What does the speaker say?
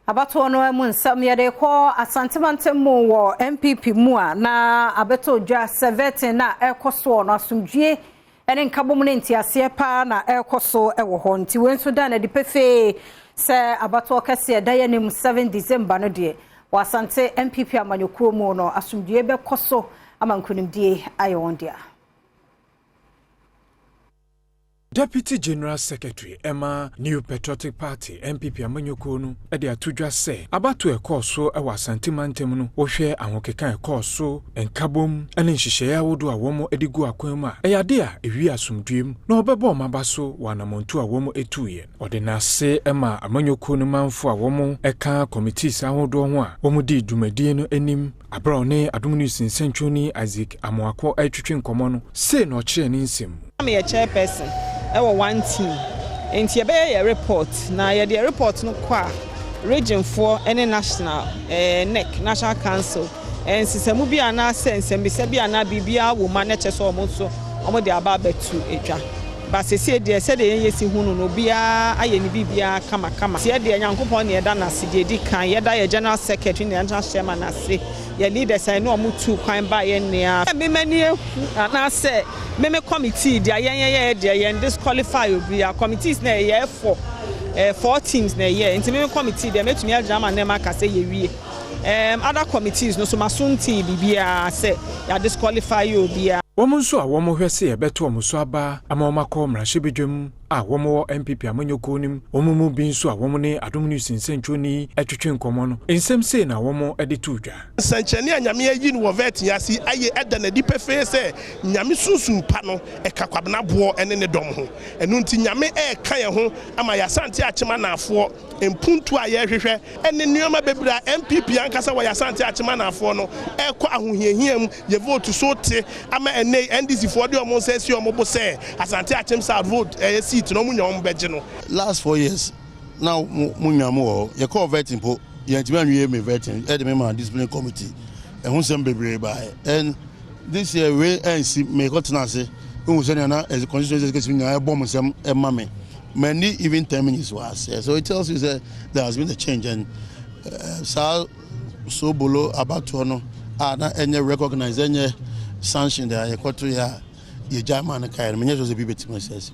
Abatoɔ no mu nsɛm yɛde kɔ Asante mantam mu wɔ NPP mu a na abɛtɔ dwa sɛ vetting na ɛrekɔ soɔ no, asomdwie ne nkabom ne nteaseɛ paa na ɛrekɔ so wɔ hɔ. Nti wei nso da no adi pefee sɛ abatoɔ kɛseɛ da yɛn anim 7 December no deɛ, wɔ Asante NPP amanyɔkuo mu no, asomdwie bɛkɔ so ama nkonimdie ayɛ wɔn dea. Deputy General Secretary ɛma New Patriotic Party, NPP amanyɔkuo no, de ato dwa sɛ abato ɛkɔɔ so wɔ Asante mantam no, wohwɛ ahokeka ɛkɔɔ so, nkabom ne nhyehyɛeɛ ahodoɔ a wɔn de gu akwan mu a, ɛyɛ ade a ɛwie asomdwie mu na wɔbɛbɔ wɔn aba so wɔ anammɔntuo a wɔn tuiɛ. Ɔde n'ase ma amanyɔkuo no manfo a wɔn ka committees ahodoɔ ho a wɔn dii dwumadie no anim. Aberɛ a ɔne Adom News nsɛntwerɛni Isaac Amoako retwetwe nkɔmmɔ no, sei na ɔkyerɛɛ ne nsɛm mu. Meyɛ chairperson ɛwɔ one team, nti yɛbɛyɛ yɛ report na yɛde yɛ report no kɔ a, regionfoɔ ne national NEC, National Council, nsesamu bi anaasɛ nsɛmbisa bi anaa biribiara wɔ mu a, na kyerɛ sɛ ɔmo nso ɔmo de aba abɛto edwa ba. Sesie deɛ, sɛdeɛ yɛn yɛsi hu no, obiara ayɛ ne biribiara kamakama. Tiɛ deɛ, Nyankopɔn ne yɛda n'ase. Deɛ edi kan, yɛda yɛ general secretary ne national chairman ase, yɛ leaders a ɛne ɔmo tu kwan ba yɛn nea mmemme ni ehu anaasɛ meme committee deɛ, yɛn yɛyɛ deɛ, yɛn disqualify obiara. Committees na ɛyɛ four teams na ɛyɛ, nti meme committee deɛ, mɛtumi agyina ama nneɛma aka sɛ yɛwie. Other committees no so, ma so ntii biribiara sɛ yɛ disqualify obiara. Wɔn nso a wɔhwɛ sɛ yɛbɛto wɔn so aba ama wɔn akɔ mmarahyɛbadwam a wɔwɔ NPP amanyɔkuo no mu, wɔn mu bi nso a wɔn ne Adom News nsɛntwerɛni atwitwe nkɔmmɔ no, nsɛm sei na wɔn de to dwa. Nsɛnkyerɛnne a Nyame ayi no wɔ vetting ase ayɛ ɛda n'adi pefee sɛ Nyame sunsum pa no ɛka Kwabena Boɔ ne ne dɔm ho. Ɛno nti Nyame ɛɛka yɛn ho ama yɛasante Akyem Anaafoɔ mpuntu a yɛrehwehwɛ ne nneɛma bebree a NPP ankasa wɔ yɛasante Akyem Anaafoɔ no ɛrekɔ ahohiahia mu. Yɛ vote so te ama ɛnɛ yi NDC foɔ de ɔmo nsa asi ɔmo bo sɛ Asante Akyem South vote ɛyɛ seat na ɔmo nya, ɔmo bɛgye no. Last 4 years na mo nwa mo wɔ hɔ, yɛkɔɔ vetting po, yɛntumi anwie me vetting, ɛde me ma discipline committee, ɛho nsɛm bebree baeɛ. And this year wei ɛnsi mekɔtena ase ehu sɛnea na constituency executive nyinaa ɛbɔ mo nsɛm ɛma me mani even 10 minutes wɔ aseɛ. So it tells you say there has been a change and saa sobolo abatoɔ no a na ɛnyɛ recognize, ɛnyɛ sanction de a yɛkɔto yɛ a yɛgya ma no kaeɛ no, menyɛ sɛ bi bɛtumi asɛ asi.